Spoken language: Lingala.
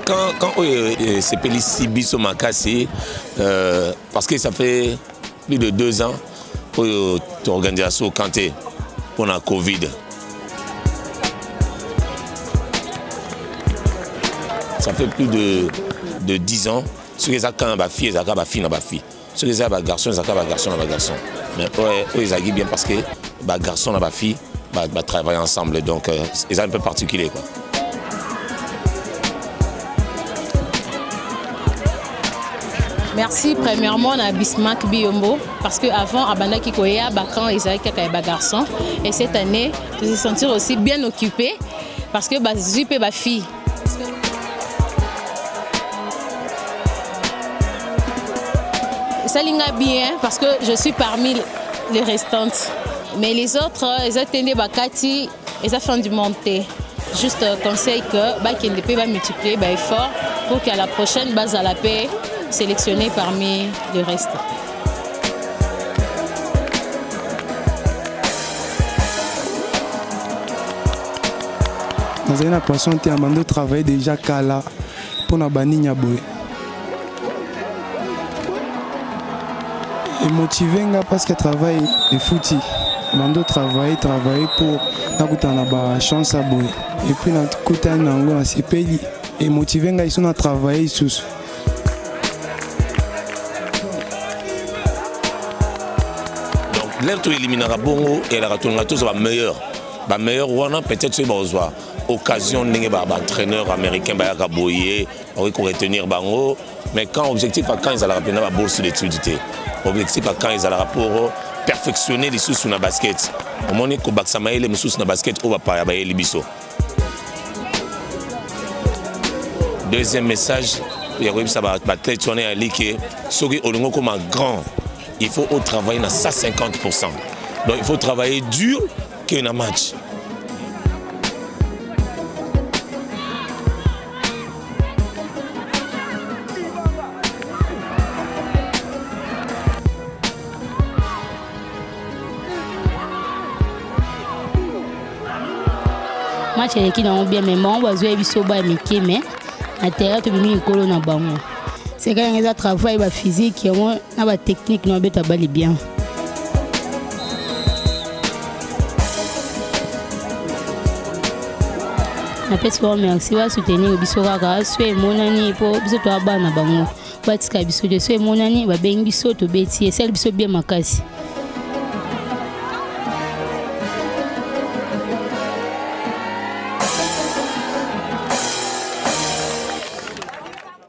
Quand oyo esepelisi biso makasi, parce que ça fait plus de 2 ans oyo toorganisation camp te mpona Covid. Ça fait plus de 10 ans. Soki eza camp ya bafille, ezalaka bafille na bafille. Soki eza ya bagarçon, ezalaka bagarçon na bagarçon. Mais oyo ezalaki bien parce que bagarçon na bafille batravaille ensemble, donc eza un peu particulier, quoi. Merci premièrement à Bismack Biombo, parce qu'avant, abandaki koya, bacamp ezalaki kaka ya bagarçon. Et cette année, je me sentir aussi bien occupée parce que bazwi mpe bafille. Esali nga bien parce que je suis parmi les restantes. Mais les autres, eza te nde bakati, eza fin du monde te. Juste conseil que bakende mpe bamultiplier baeffort pour qu'à la prochaine bazala mpe sélectionné parmi le reste. Nazali na passion te, abandi travailler déjà kala mpona banini ya boye. Emotive nga parce que travail efuti. Bando travailler, travailler pour nakutana na bachance ya boye, et puis nakutani na yango, nasepeli, emotive ngai so na travailler lisusu. Donc l'heure toéliminaka bongo, elaka tolinga tozwa bameilleur. Bameilleur wana, peut-être soki bazwa occasion, ndenge baentraîneur américain bayaka boye, bakoki koretenir bango. Mais quand objectif ya camp ezalaka mpenza babourse d'étude te, objectif ya camp ezalaka pour perfectionner lisusu na basket. Omoni, kobakisa mayele mosusu na basket oyo bapaya bayeli biso. Deuxième message ya koyebisa baathlète wana ya like, soki olingi okoma grand, il faut otravailler na 150. Donc il faut travailler dur que na match. Match eleki nango bien, mais bango bazwa biso baya mike, mais na terrain tobimi likolo na bango. Seka yango eza travail, baphysique yango na batechnique na babeta bale bien. Napesi bango merci, basoutenir biso kaka. So emonani mpo biso toya bana bango, batika biso te. So emonani, babengi biso, tobeti, esali biso bien makasi.